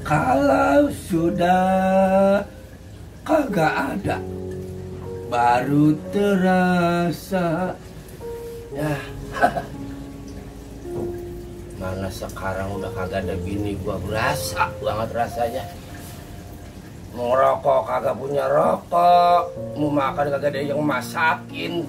Kalau sudah kagak ada, baru terasa. Ya, mana sekarang udah kagak ada bini gua, berasa banget rasanya. Mau rokok kagak punya rokok, mau makan kagak ada yang masakin.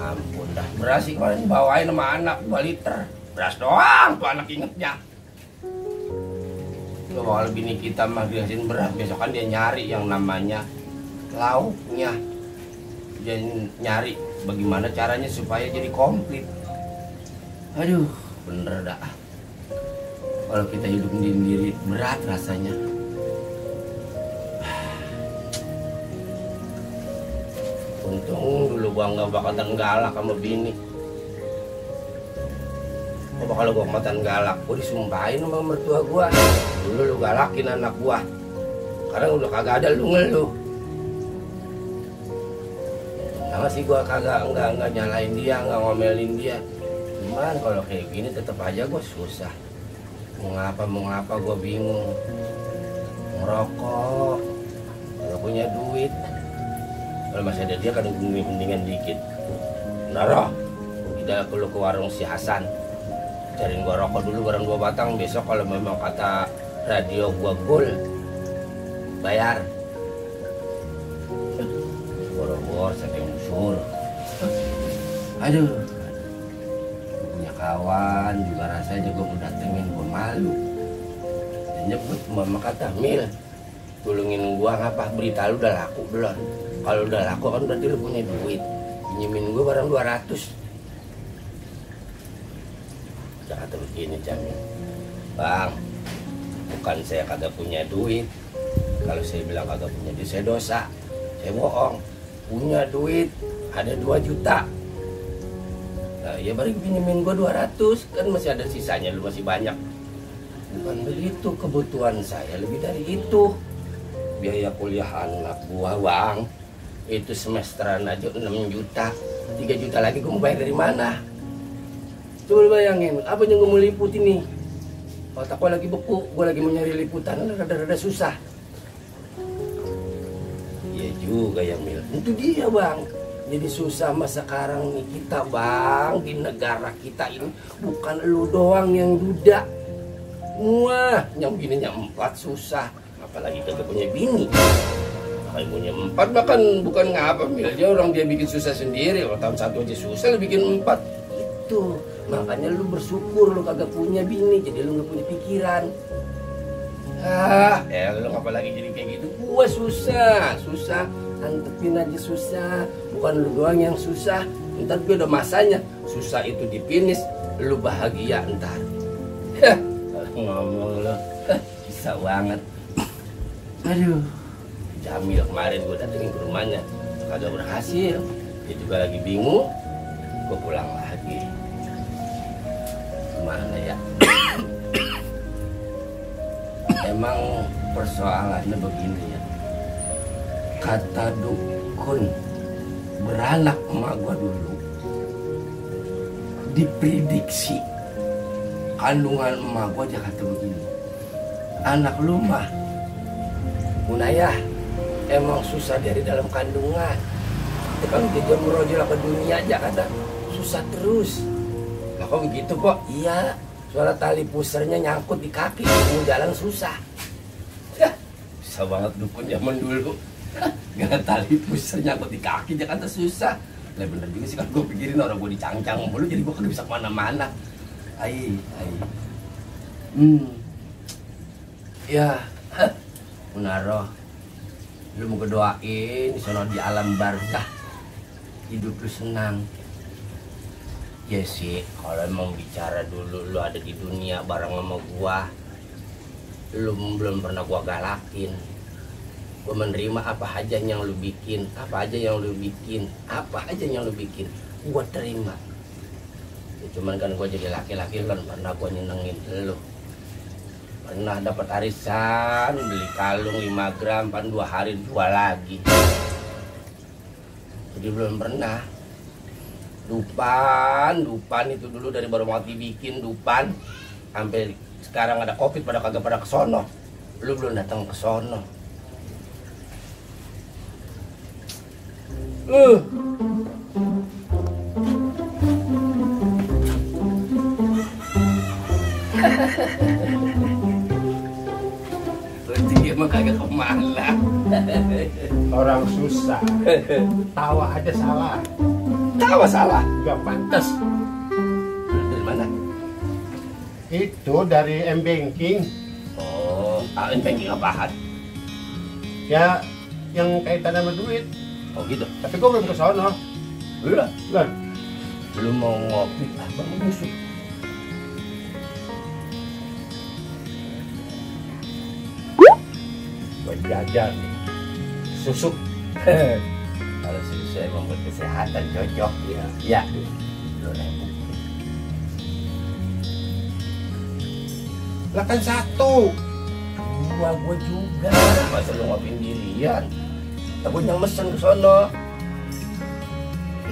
Ampun dah, beras kemarin dibawain sama anak 2 liter. Beras doang tuh anak ingetnya. Kalau bini kita mah dikasihin beras, besok kan dia nyari yang namanya lauknya. Dia nyari bagaimana caranya supaya jadi komplit. Aduh, bener dah. Kalau kita hidup sendiri berat rasanya. Untung dulu gua nggak bakal galak sama bini. Kalau gua kemakan galak, gua disumpahin sama mertua gua. Dulu lu galakin anak gua, sekarang udah kagak ada lu ngeluh. Nama sih gua kagak nggak nyalain dia, nggak ngomelin dia. Cuman kalau kayak gini tetap aja gua susah. Mau ngapa gua bingung. Ngerokok, nggak punya duit. Kalau masih ada dia kan mendingan dikit. Naruh, tidak perlu ke warung si Hasan. Cariin gua rokok dulu barang 2 batang. Besok kalau memang kata radio gua gol, bayar. Boro-boro sampai usul. Aduh, punya kawan juga rasanya gua mau datengin gua malu. Dia nyebut mama kata, Mil, tolongin gua ngapa, berita lu udah laku belum? Kalau udah laku kan berarti lu punya duit. Pinjemin gua barang 200. Kata begini Jamil, Bang, bukan saya kagak punya duit. Kalau saya bilang kagak punya duit, saya dosa, saya bohong. Punya duit, ada 2 juta. Nah, ya baru pinjemin gua 200, kan masih ada sisanya, lu masih banyak. Bukan begitu, kebutuhan saya lebih dari itu. Biaya kuliah anak gua, Bang, itu semesteran aja 6 juta. 3 juta lagi gua mau bayar dari mana? Coba bayangin, apa yang gue mau liput ini? Otak gue lagi beku, gue lagi mau nyari liputan, rada-rada susah. Iya juga ya Mil, itu dia Bang. Jadi susah mas sekarang nih kita Bang, di negara kita ini bukan lu doang yang duda. Wah, yang bininya 4 susah, apalagi kagak punya bini. Kalau punya 4 bahkan bukan ngapa Mil, dia bikin susah sendiri. Kalau tahun 1 aja susah, lu bikin 4. Itu makanya lu bersyukur lu kagak punya bini, jadi lu nggak punya pikiran. Lu ngapa lagi jadi kayak gitu? Gua susah, antepin aja susah. Bukan lu doang yang susah. Ntar gue udah masanya susah itu dipinis, lu bahagia ntar. Ngomong lu, bisa banget. Aduh, Jamil kemarin gue datengin ke rumahnya, kagak berhasil. Dia juga lagi bingung. Gue pulang lagi. Gimana ya? Emang persoalannya begini ya. Kata dukun beranak emak gua dulu, diprediksi kandungan emak gua aja kata begini. Anak lu mah Munayah emang susah dari dalam kandungan. Itu kan dia merojol ke dunia aja kata susah terus. Lah kok begitu kok? Iya, soalnya tali pusernya nyangkut di kaki, mau jalan susah. Ya, susah banget dukun zaman dulu. Gak tali puser nyangkut di kaki, Jakarta susah. Lah bener juga sih kan gue pikirin orang gue dicangcang mulu, jadi gue kagak bisa kemana-mana. Ya, Munaro, lu mau doain di sana di alam barzah, hidup lu senang. Ya sih, kalau emang bicara dulu lu ada di dunia bareng sama gua, lu belum pernah gua galakin. Gua menerima apa aja yang lu bikin, apa aja yang lu bikin, gua terima. Ya, cuman kan gua jadi laki-laki kan pernah gua nyenengin lu. Pernah dapat arisan, beli kalung 5 gram, 2 hari jual lagi. Jadi belum pernah. Dupan itu dulu dari baru mau dibikin dupan. Sampai sekarang ada COVID pada kagak pada ke sono. Lu belum datang ke sono. Dia mah kagak kemana. Orang susah, tawa aja salah. Tawa salah. Gak pantas. Dari mana? Itu dari M-Banking. Oh, M-Banking apaan? Ya, yang kaitan sama duit. Oh gitu. Tapi gue belum ke sono. Belum. Belum. Belum mau ngopi. Bang busuk. Gue jajan nih. Susu. Kalau susu emang buat kesehatan cocok. Ya. Lu nembuk. Lah kan satu. Gua juga. Masa lu ngopiin dirian? Tapi yang mesen ke sono.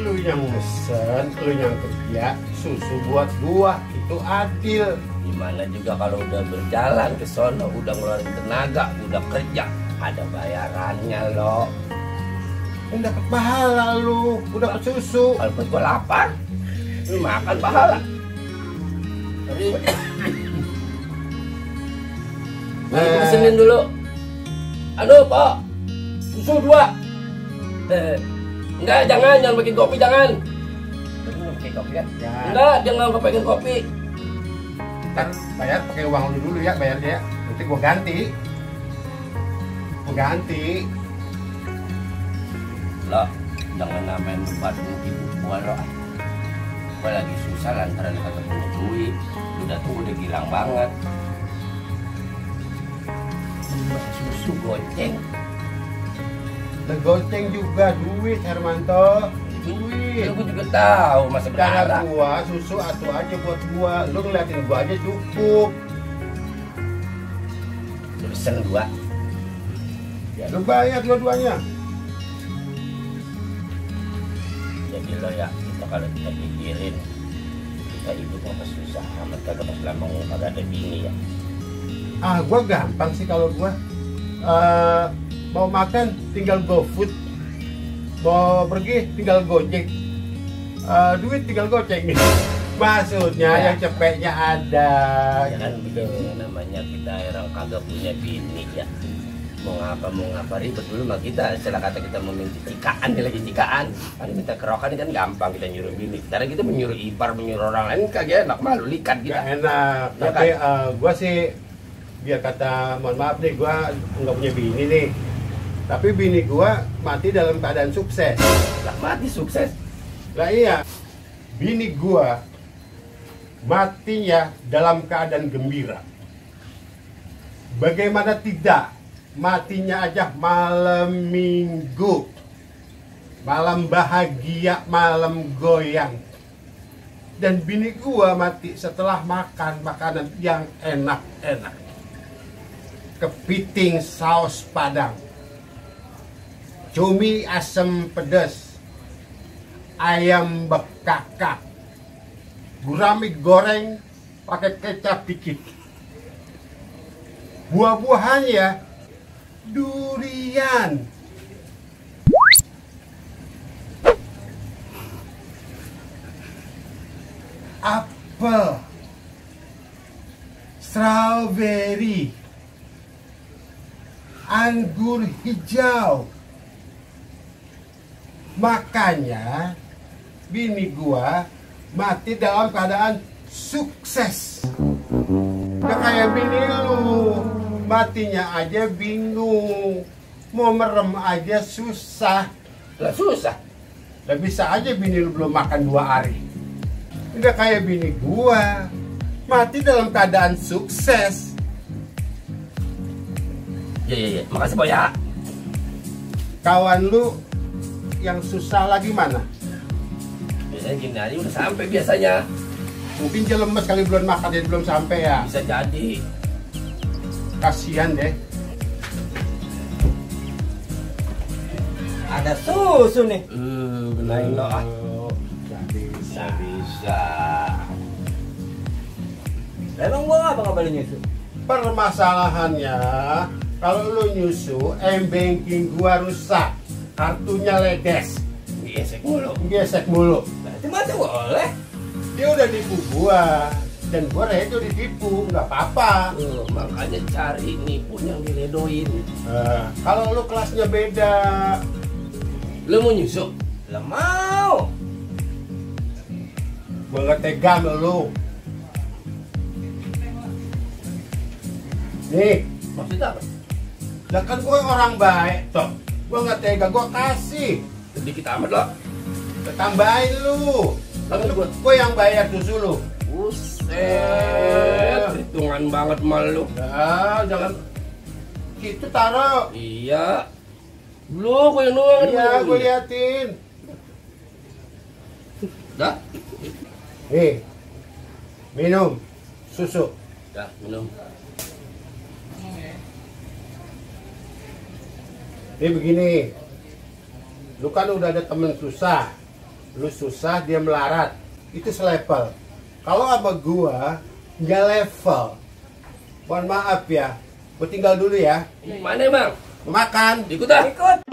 Lu yang mesen, lu yang kerja, susu buat gua. Itu adil. Gimana juga kalau udah berjalan ke sono, udah ngeluarin tenaga, udah kerja, ada bayarannya loh. Yang dapat pahala lu, udah dapat susu. Kalau perut gua lapar, lu makan pahala. Nah, pesenin dulu. Aduh, Pak. Susu 2. Enggak, jangan bikin kopi, jangan. Bikin kopi kan? Ya. Enggak, jangan kepengen kopi. Ntar bayar pakai uang lu dulu ya, bayarnya ya. Nanti gua ganti. Gua ganti. Loh, jangan namain beban ibu gua loh. Gua lagi susah lantaran kagak punya duit. Udah tuh udah gilang banget. Susu goceng. Goceng juga duit, Hermanto. Duit. Lu juga tahu masa Cara berdarah. gua susu atuh aja buat gua. Lu ngeliatin gua aja cukup. Lu pesen 2. Ya lu bayar dua-duanya. Jadi lo ya, kita kalau kita pikirin, kita hidup apa susah amat kagak pas lama kagak ada bini ya. Ah, gua gampang sih kalau gua. Mau makan tinggal GoFood. Mau pergi tinggal Gojek. Duit tinggal goceng. Maksudnya Ya. yang cepetnya ada. Ya kan begini namanya kita orang kagak punya bini ya. Mau ngapa ribet dulu mah kita. Setelah kata kita meminta cikaan, dia lagi cikaan. Kan minta kerokan kan gampang kita nyuruh bini. Sekarang kita menyuruh ipar, menyuruh orang lain kagak enak, malu likat kita. Gak enak. Ya Tapi gua sih biar kata mohon maaf nih, gua nggak punya bini nih. Tapi bini gua mati dalam keadaan sukses. Lah mati sukses. Lah iya, bini gua matinya dalam keadaan gembira. Bagaimana tidak, matinya aja malam minggu. Malam bahagia, malam goyang. Dan bini gua mati setelah makan makanan yang enak-enak. Kepiting saus padang, cumi asam pedas, ayam bekakak, gurame goreng pakai kecap dikit. Buah-buahannya durian, apel, strawberry, anggur hijau. Makanya bini gua mati dalam keadaan sukses. Gak kayak bini lu, matinya aja bingung, mau merem aja susah. Lah susah. Gak bisa aja bini lu belum makan 2 hari. Gak kayak bini gua, mati dalam keadaan sukses. Ya. Makasih Pak ya. Kawan lu yang susah lagi mana? Biasanya gini hari udah sampai biasanya. Mungkin dia lemes kali belum makan, dia belum sampai ya. Bisa jadi. Kasihan deh. Ada susu nih. Benain lo ah. Nggak bisa. Bisa. Emang gua apa nggak boleh nyusu? Permasalahannya, kalau lu nyusu, m-banking gua rusak, kartunya ledes, gesek mulu. Berarti masa boleh? Dia udah nipu gua, dan gua redo ditipu, nggak apa-apa. Makanya cari nipu yang diredoin. Kalau lu kelasnya beda, Lu mau nyusu? Lah mau. gua nggak tega sama lu. Nih, Maksudnya apa? lah kan gua orang baik, toh. Gua nggak tega, gua kasih. Sedikit amat loh. Tambahin lu. Tapi gua Gua yang bayar susu lu. Buset, hitungan banget mal lu. Nah, jangan gitu taruh. Iya. Lu gua yang doang. Iya, gue liatin. Dah. Nih, minum susu. Dah, minum. Ini begini, lu kan udah ada temen susah, lu susah dia melarat, itu selevel. Kalau sama gua nggak level. Mohon maaf ya, gua tinggal dulu ya. Mana bang? Makan. Ikut dah. Ikut.